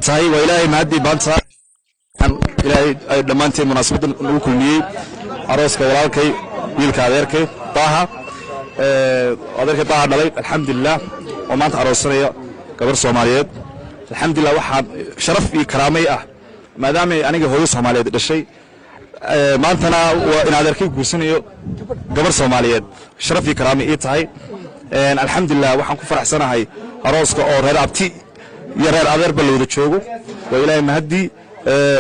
Tahay waa Ilaahay mahadii baanta Ilaahay ay dhammaanteen munaasabaddan nagu kulmiyey, arooska walaalkay, wiilka adeerkay Daaha, adeerkay Daaha dhalay, alxamdulilah, oo maanta aroosanaya gabar Soomaaliyeed. Alxamdulilah, waxaan sharaf iyo karaamay ah maadaamay aniga hooyo Soomaaliyeed dhashay, maantana waa in adeerkay guursanayo gabar Soomaaliyeed. Sharaf iyo karaamay ii tahay, alxamdulilah. Waxaan ku faraxsanahay arooska oo reer abti iyo reer adeerba la wada joogo. Waa Ilaahay mahaddii.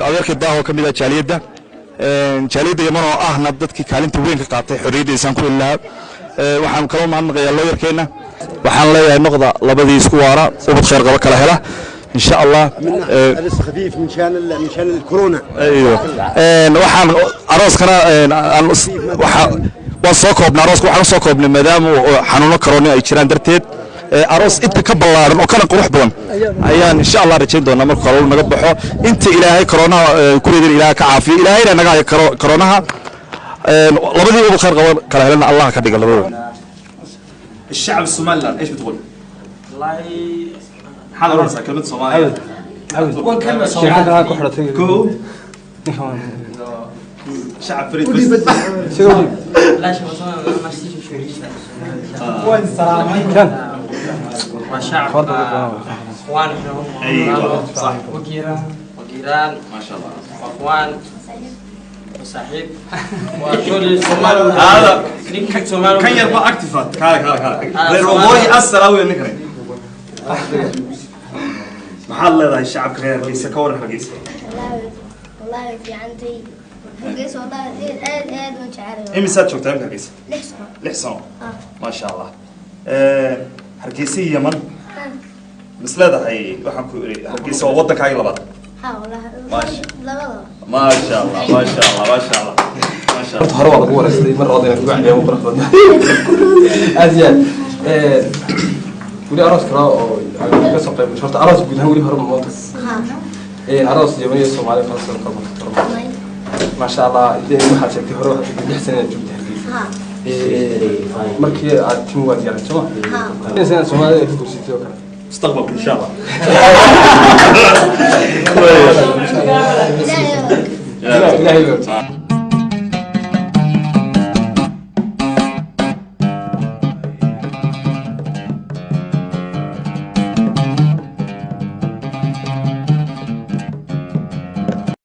Adeerkay Daahoo ka mid ah jaaliyadda Yaman oo ahna dadkii kaalinta weyn ka qaatay xorriyadda isaan ku heli lahaa. Waxaan kaloo mahadnaqayaa looyarkeenna. Waxaan leeyahay, noqda labadii isku waara, ubad khayr qaba kala hela, insha Allah. عرس خفيف من شان الكورونا. ايوه، waxaan arooskana waan soo koobnay. Arooska waxaan soo koobnay maadaama xanuuno corona ay jiraan darteed. Aroos inta ka ballaaran oo kana qurux badan ayaan insha Allah rajayn doonaa markuu corona naga baxo. Inta Ilaahay koronaha ku reedin, Ilaahay ka caafiyo, Ilaahayna naga hayo koronaha. Labadii ugu khayr qaban kala helana Allah ka dhiga labadooda. الشعب الصومالي ايش بتقول؟ والله. حاضر راسك كلمة صومالية. وكلمة صومالية. كو شعب فريد بس. لا، شوف، أصلاً ما اشتري شو وشعب اخوان احنا هم. ايوه صح. وجيران وجيران. ما شاء الله. واخوان وصاحب وكل الصومال. هذا ninka Soomaali kan yar ba active kaale kaale kaale reer waqooyi asal awey. Ninkan maxaad leedahay shacabka reer Hargeysa? Ka waran Hargeysa? والله في عندي hargeysa, والله aad aad waan jecelahay. Imisaad joogtaa imka Hargeysa? 6 sano. 6 sano. Ah. Maasha Allah. Hargeysa iyo Yaman mis leedahay? Waxaan ku iri, Hargeysa waa waddankaagi labaad. Ha, والله. Maasha. Labadaba. Maasha Allah, maasha Allah, maasha Allah, maasha Allah. Horta hore waa lagu wareystay, mar labaad inaan kugu celiyaa ma qurux badna aad iyo aad. Weli aroos kale oo aan ka soo qayb gasho, horta aroos guud ahaan weli hore ma moota? Ha. Aroos Yamaniya Soomaali kala soo qayb gasho? May. Maasha Allah. Dee waxaad sheegtay hore, waxaad sheegtay 6 sano inaad joogtay Hargeysa. Ha. Markii aad timi waad yaray, soo ma? Ha. Inaad Soomaalida ay ka guursatay oo kale? Mustaqbalka, insha Allah. Ilaahay. Ilaahay baa.